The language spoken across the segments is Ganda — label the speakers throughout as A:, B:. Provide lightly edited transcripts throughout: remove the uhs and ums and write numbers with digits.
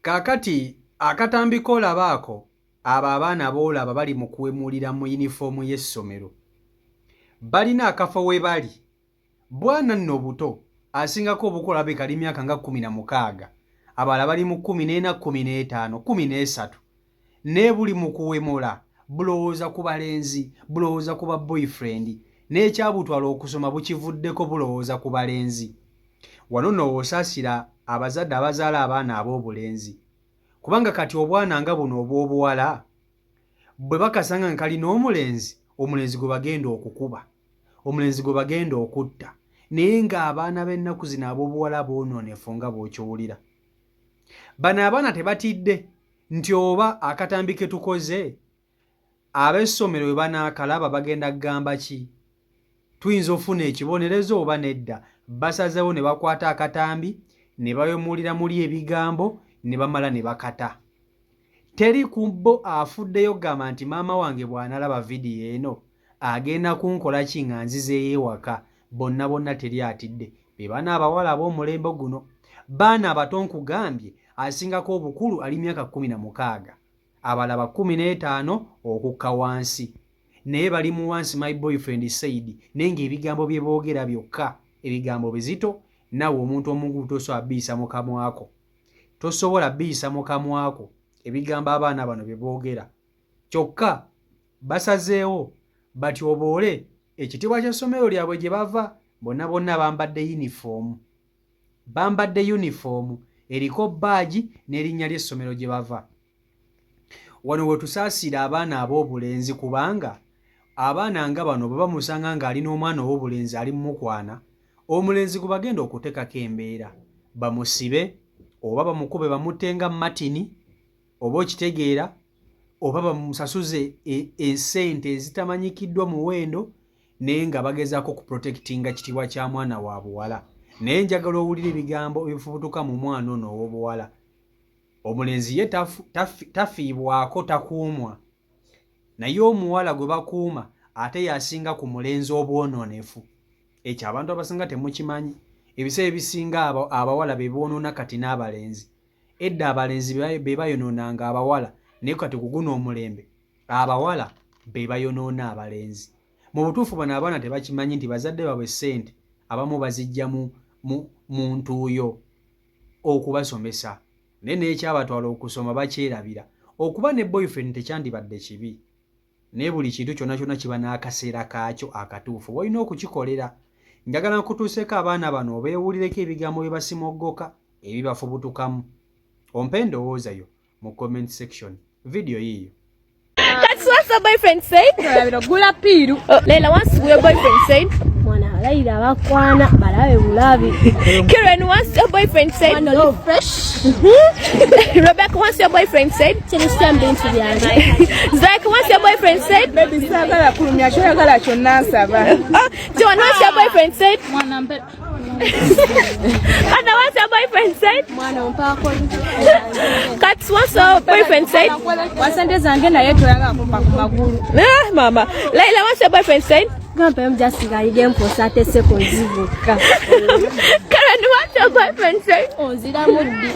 A: Kaakati akatambi k'olaba ako, abo abaana b'olaba bali mu kuwemulira mu yinifoomu y'essomero. Balina akafo we bali. Bwana nno buto, asingako obukulu alabika ali myaka nga 16, abalala bali mu 14, 15, 13. Naye buli mu kuwemula, bulowooza ku balenzi, bulowooza ku ba boyfriend. N'ekyabutwala okusoma bukivuddeko bulowooza ku balenzi. Wano nno w'osaasira abazadde abazaala abaana ab'obulenzi. Kubanga kati obwana nga buno obw'obuwala bwe bakasanga nga kali n'omulenzi, omulenzi gwe bagenda okukuba, omulenzi gwe bagenda okutta. Naye ng'abaana b'ennaku zino ab'obuwala boonoonefu nga bw'okiwulira. Bano abaana tebatidde nti oba akatambi ke tukoze ab'essomero bwe banaakalaba bagenda kugamba ki? Tuyinza okufuna ekibonerezo oba nedda? Basazeewo ne bakwata akatambi ne bawemulira muli ebigambo ne bamala ne bakata. Teri ku bo afuddeyo kugamba nti maama wange bw'analaba vidiyo eno agenda kunkola ki nga nzizeeyo ewaka. Bonna bonna teri atidde. Be bano abawala ab'omulembe guno. Baana abato nkugambye asingako obukulu ali myaka 16. Abalaba 15 okukka wansi. Naye bali mu once my boyfriend said, naye ng'ebigambo bye boogera byokka ebigambo bizito, naawe omuntu omugugu tosobola biyisa mu kamwako. Tosobola biyisa mu kamwako ebigambo abaana bano bye boogera. Kyokka basazeewo batyoboole ekitiibwa ky'essomero lyabwe gye bava. Bonna bonna bambadde yunifoomu. Bambadde yunifoomu eriko bbaagi n'erinnya ly'essomero gye bava. Wano we tusaasira abaana ab'obulenzi kubanga abaana nga bano bwe bamusanga ng'ali n'omwana ow'obulenzi ali mumukwana, omulenzi gwe bagenda okuteekako embeera bamusibe oba bamukube bamutte nga Martin oba okitegeera oba bamusasuze esente ezitamanyikiddwa muwendo naye nga bagezaako kuprotectinga kitiibwa kya mwana wa buwala. Naye njagala owulire ebigambo ebifubutuka mu mwana ono ow'obuwala. Omulenzi ye tafiibwako, takuumwa, naye omuwala gwe bakuuma ate y'asinga ku mulenzi obwonoonefu. Ekyo abantu abasinga temukimanyi. Ebiseera ebisinga abawala be boonoona kati n'abalenzi. Edda abalenzi be bayonoonanga abawala, naye kati ku guno omulembe abawala be bayonoona abalenzi. Mu butuufu bano abaana tebakimanyi nti bazadde baabwe ssente abamu baziggya mu ntuuyo okubasomesa, naye n'ekyabatwala okusoma bakyerabira. Okuba ne boyfriend tekyandibadde kibi, naye buli kintu kyonna kyonna kiba n'akaseera kaakyo akatuufu w'olina okukikolera. Njagala nkutuuseeko abaana bano obeewulireko ebigambo bye basimoggoka ebibafubutukamu. Ompe endowooza yo mu comment section. Vidiyo yiiyo.
B: That's what the boyfriend said.
C: Gula piru.
B: Oh, Leila, what's your boyfriend said?
C: Mwana Leila bakwana balabe bulabi.
B: Karen, what's your boyfriend said?
C: Mwana oli fresh.
B: Rebecca, what's your boyfriend said?
C: Kyeresa bintu byange.
B: Zach, what's your boyfriend said?
D: Baby, saagala kulumya kyoyagala kyonna nsaba.
B: Oh, John, what's your boyfriend said?
C: Mwana mpe.
B: Anna, what's your boyfriend said?
C: Mwana ompaako.
B: Kat, what's your boyfriend said?
D: Wasente zange naye toyagala kumpa ku magulu.
B: Ah, mama. Leila, what's your boyfriend said?
C: Gampa mujasigalire mposa ate seko nzibuka.
B: Karen, what's your boyfriend said?
C: Onziramu ddi?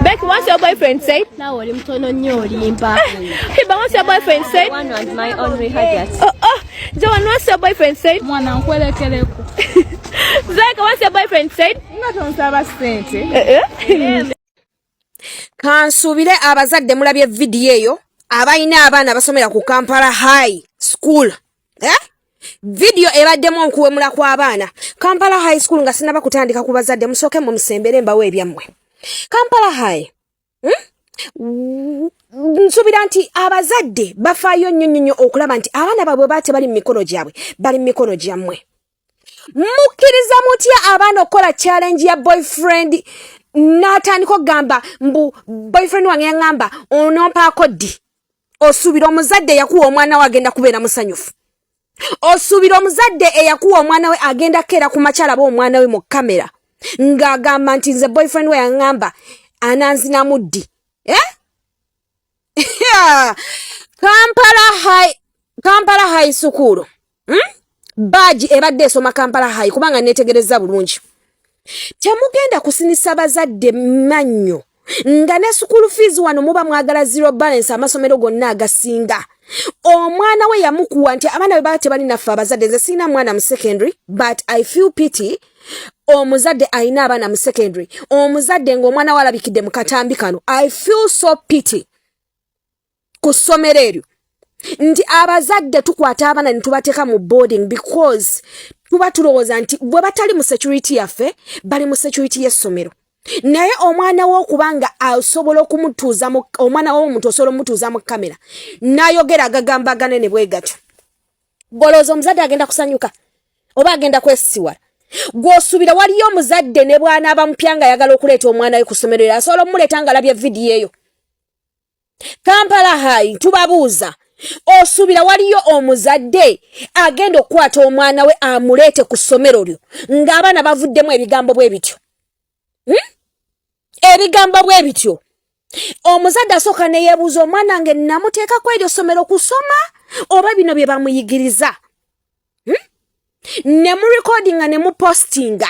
B: Becky, what's your boyfriend said?
C: Naawe oli mutono nnyo olimba.
B: Hiba, what's your boyfriend said?
C: One and my only Hajat.
B: Oh, oh. Joan, what's your boyfriend said?
D: Mwana nkwerekereko.
B: Zach, what's your boyfriend said?
D: Nga tonsaba ssente.
E: Kansuubire abazadde mulabye vidiyo eyo abalina abaana basomera ku Kampala High School. Eh? Vidiyo ebaddemu okuwemula kw'abaana Kampala High School. Nga sinaba kutandika ku bazadde, musooke mumusembere mbawo ebyammwe. Kampala High, Nsuubira nti abazadde bafaayo nnyo nnyo nnyo okulaba nti abaana baabwe baba tebali mu mikono gyabwe, bali mu mikono gyammwe. Mukkiriza mutya abaana okukola challenge ya boyfriend n'atandika okugamba mbu boyfriend wange yaŋŋamba onompaako ddi? Osuubira omuzadde eyakuwa omwana we agenda kubeera musanyufu? Osuubira omuzadde eyakuwa omwana we agenda kukeera ku makyala ba omwana we mu kamera ng'agamba nti nze boyfriend we yaŋŋamba ananzinamu ddi? Eh? Kampala High School, Baagi ebadde esoma Kampala High, kubanga neetegereza bulungi, temugenda kusinisa bazadde mannyo. Nga ne school fees wano muba mwagala zero balance amasomero gonna agasinga. Omwana we yamukuwa nti abaana bwe baba tebali naffe abazadde. Nze sirina mwana mu secondary, but I feel pity omuzadde alina abaana mu secondary, omuzadde ng'omwana we alabikidde mu katambi kano. I feel so pity ku ssomero eryo nti abazadde tukwata abaana ne tubateeka mu boarding because tuba tulowooza nti bwe batali mu security yaffe, bali mu security y'essomero. Naye omwana we okuba nga asobola okumutuuza, omwana w'omuntu osobola omutuuza mu kamera n'ayogera agagamba aganene bwe gatyo, golowooza omuzadde agenda kusanyuka oba agenda kwesiwala? Gw'osuubira waliyo omuzadde ne bw'anaaba mupya nga ayagala okuleeta omwana we ku ssomero era asobola omumuleeta ng'alabye vidiyo eyo? Kampala High, tubabuuza, osuubira waliyo omuzadde agenda okukwata omwana we amuleete ku ssomero lyo ng'abaana bavuddemu ebigambo bwe bityo? Ebigambo bwe bityo, omuzadde asooka ne yeebuuza, omwana nge namuteekako eryo ssomero kusoma oba bino bye bamuyigiriza? Ne mu recordinga ne mu postinga.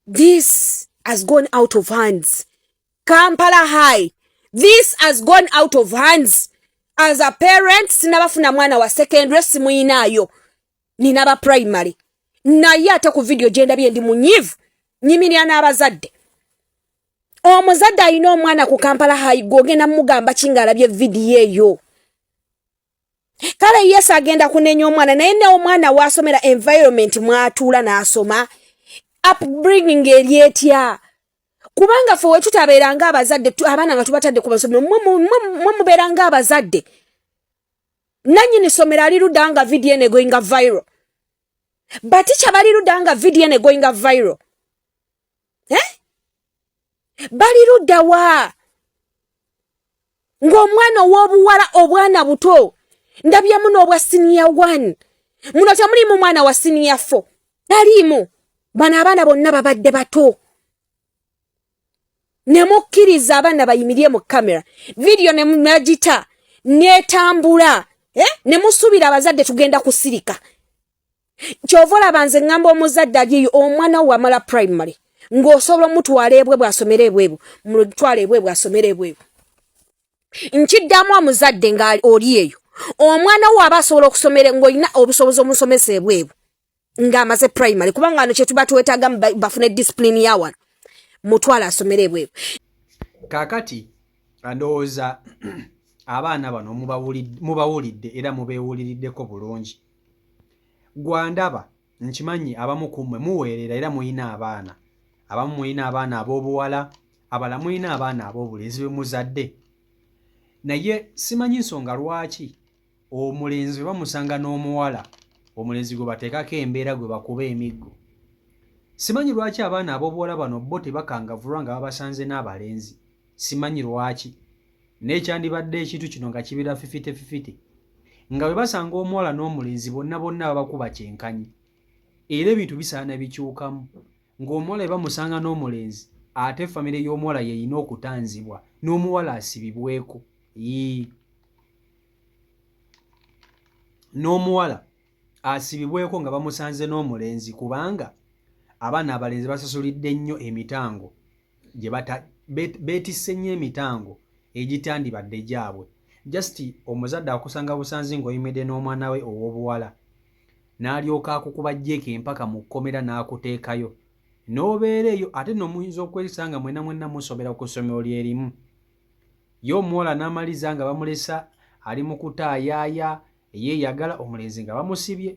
E: This has gone out of hands. Kampala High, this has gone out of hands. As a parent, sinabafuna mwana wa secondary, simuyinaayo, nina ba primary, naye ate ku vidiyo gye ndabye ndi munyiivu, nyimirira n'abazadde. Omuzadde alina omwana ku Kampala High, gwogenda mugamba ki ng'alabye vidiyo eyo? Kale yesu agenda kunenya omwana, naye ne omwana waasomera, environment mwatuula n'asoma, upbringing eri etya? Kubanga ffe wetutabeera ng'abazadde, abaana nga tubatadde ku masomero, mwe mubeera ng'abazadde, nannyini ssomero ali ludda nga vidiyo eno egoinga viral, batica bali ludda nga vidiyo eno egoinga viral, eh? Bali ludda wa ng'omwana ow'obuwala, obwana buto ndabyemu n'obwa senior one? Muno temulimu mwana wa senior four, taliimu. Bano abaana bonna babadde bato, ne mukkiriza abaana bayimirye mu kamera, vidiyo ne magita netambula, eh? Ne musuubira abazadde tugenda kusirika. Kyova olaba nze ŋŋamba omuzadde aliyo, omwana we wamala primary ng'osobola omutwala ebwebu asomere ebwebu, mutwala ebwebu asomere ebwebu. Nkiddamu, omuzadde nga oli eyo, omwana wo aba asobola okusomera, ng'olina obusobozi omusomesa ebwebu ng'amaze primary, kubanga wano kyetuba twetaaga bafune discipline ya wano, mutwala asomere ebwebu.
A: Kaakati ndowooza abaana bano mubawulidde era mubeewuliriddeko bulungi. Gwandaba, nkimanyi abamu ku mmwe muweerera era muyina abaana, abamu muyina abaana ab'obuwala, abalala muyina abaana ab'obulenzi be muzadde, naye simanyi nsonga lwaki omulenzi bwe bamusanga n'omuwala, omulenzi gwe bateekako embeera, gwe bakuba emiggo. Simanyi lwaki abaana ab'obuwala bano bo tebakangavulwa nga babasanze n'abalenzi. Simanyi lwaki, naye kyandibadde ekintu kino nga kibeera 50-50, nga bwe basanga omuwala n'omulenzi bonna bonna babakuba kyenkanyi. Era ebintu bisaana bikyukamu, ng'omuwala bwe bamusanga n'omulenzi, ate famire y'omuwala yeyina okutanzibwa n'omuwala asibibweko. Yii, n'omuwala asibibweko nga bamusanze n'omulenzi, kubanga abaana abalenzi basasulidde nnyo emitango gye beetisse nnyo emitango egitandibadde gyabwe. Just omuzadde akusanga busanzi ng'oyimiridde n'omwana we ow'obuwala, n'alyoka akukuba jjeeke empaka mu kkomera n'akuteekayo n'obeera eyo. Ate nno muyinza okwesanga mwena mwenna musomera ku ssomero lyerimu, ye omuwala n'amaliza nga bamulesa ali mu kutaayaaya eyeeyagala, omulenzi nga bamusibye,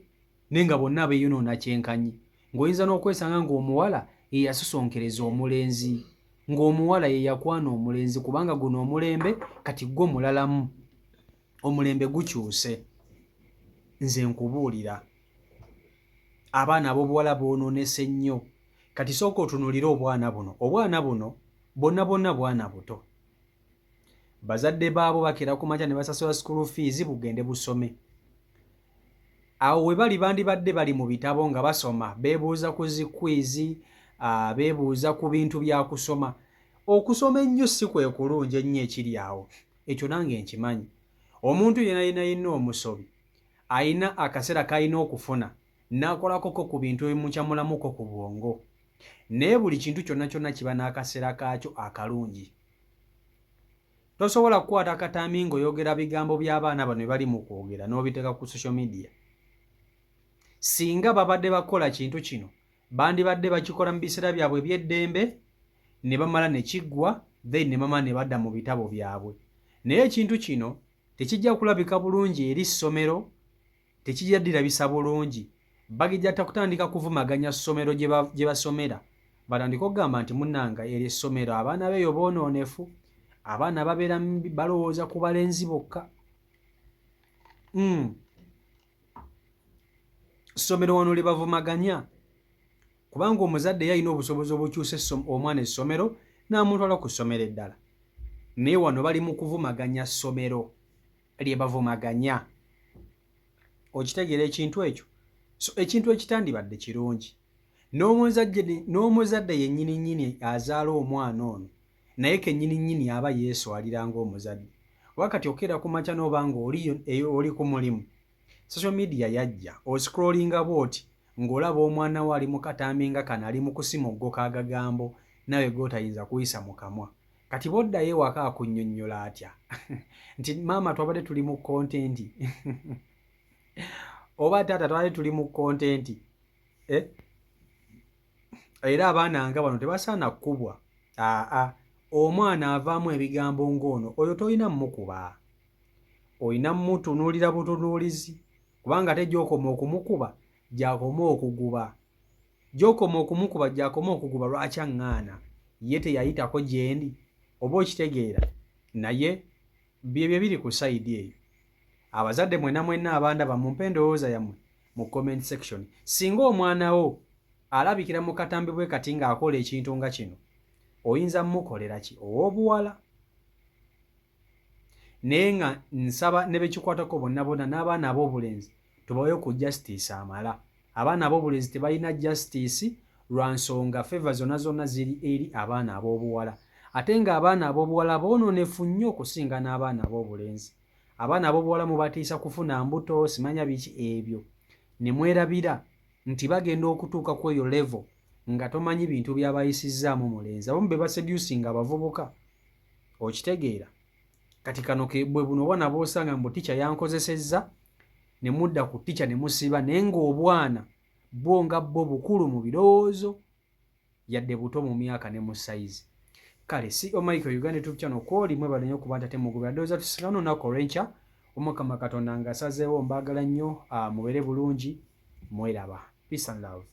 A: naye nga bonna beeyonoona kyenkanyi, ng'oyinza n'okwesanga ng'omuwala ye yasosonkereza omulenzi, ng'omuwala ye yakwana omulenzi, kubanga guno omulembe kati gwo mulalamu, omulembe gukyuse. Nze nkubuulira, abaana ab'obuwala boonoonese nnyo. Kati sooka otunuulire obwana buno. Obwana buno bonna bonna bwana buto, bazadde baabwo bakeera ku makya ne basasula school fees bugende busome. Awo we bali bandibadde bali mu bitabo nga basoma, beebuuza ku zi quiz, beebuuza ku bintu bya kusoma. Okusoma ennyo si kwe kulungi ennyo ekiri awo, ekyo nange nkimanyi. Omuntu yena yena yenna omusobi ayina akaseera k'alina okufuna n'akolakoko ku bintu ebimukyamulamuko ku bwongo. Naye buli kintu kyonna kyonna kiba n'akaseera kaakyo akalungi. Tosobola kukwata katambi ng'oyogera bigambo by'abaana bano bye bali mu kwogera n'obiteeka ku social media. Singa babadde bakola kintu kino, bandibadde bakikola mu biseera byabwe eby'eddembe ne bamala ne kiggwa then ne bamala ne badda mu bitabo byabwe. Naye ekintu kino tekijja kulabika bulungi eri ssomero, tekijja dirabisa bulungi. Bagijja kutandika kuvumaganya ssomero gye basomera. Batandika okugamba nti munnange eryo essomero abaana beeyo boonoonefu, abaana babeera balowooza ku balenzi bokka. Ssomero wano lye bavumaganya kubanga omuzadde ye alina obusobozi obukyusa omwana essomero n'amutwala ku ssomero eddala. Naye wano bali mu kuvumaganya ssomero lye bavumaganya. Okitegeera ekintu ekyo? So ekintu ekitandibadde kirungi. N'omuzadde yennyini nnyini azaala omwana ono naye kennyini nnyini aba yeeswalira ng'omuzadde. Oba kati okeera ku makya n'oba ng'oli ku mulimu, social media yajja, oscrollinga bw'oti ng'olaba omwana wo ali mu katambi nga kano ali mu kusimoggoka agagambo naawe g'otayinza kuyisa mu kamwa. Kati bw'oddayo ewaka akunnyonnyola atya nti maama twabadde tuli mu content oba taata twabadde tuli mu content eh? Era abaana nga bano tebasaana kukubwa. Aa, omwana avaamu ebigambo ng'ono oyo tolina mmukuba, olina mmutunuulira butunuulizi kubanga ate gy'okoma okumukuba gy'akoma okuguba, gy'okoma okumukuba gy'akoma okuguba. Lwaki aŋŋaana ye teyayitako gyendi? Oba okitegeera? Naye byebyo biri ku side eyo. Abazadde mwenna mwenna abandaba, mumpe endowooza yammwe mu comment section. Singa omwana wo alabikira mu katambi bwe kati ng'akola ekintu nga kino, oyinza mmukolera ki ow'obuwala? Naye nga nsaba ne bekikwatako bonna bonna n'abaana ab'obulenzi tubawe ku justice amala. Abaana ab'obulenzi tebalina justice lwa nsonga favor zonna zonna ziri eri abaana ab'obuwala. Ate ng'abaana ab'obuwala boonoonefu nnyo okusinga n'abaana ab'obulenzi. Abaana ab'obuwala mubatiisa kufuna mbuto, simanya biki ebyo, ne mwerabira nti bagenda okutuuka ku eyo level nga tomanyi bintu byabayisizzaamu mulenzi. Abamu be baseducinga abavubuka, okitegeera? Kati kano ke bwe buno obwana bw'osanga mbu ticca yankozesezza, ne mudda ku ticca ne musiba, naye ng'obwana bwo nga bwo bukulu mu birowoozo yadde buto mu myaka ne mu sayizi. Kale CEO Michael Uganda YouTube channel kwoli, mwebale nnyo okuba nti ate mugobera. Ndowooza tusinkane olunaku olw'enkya Omukama Katonda ng'asazeewo. Mbaagala nnyo, mubeere bulungi, mweraba. Peace and love.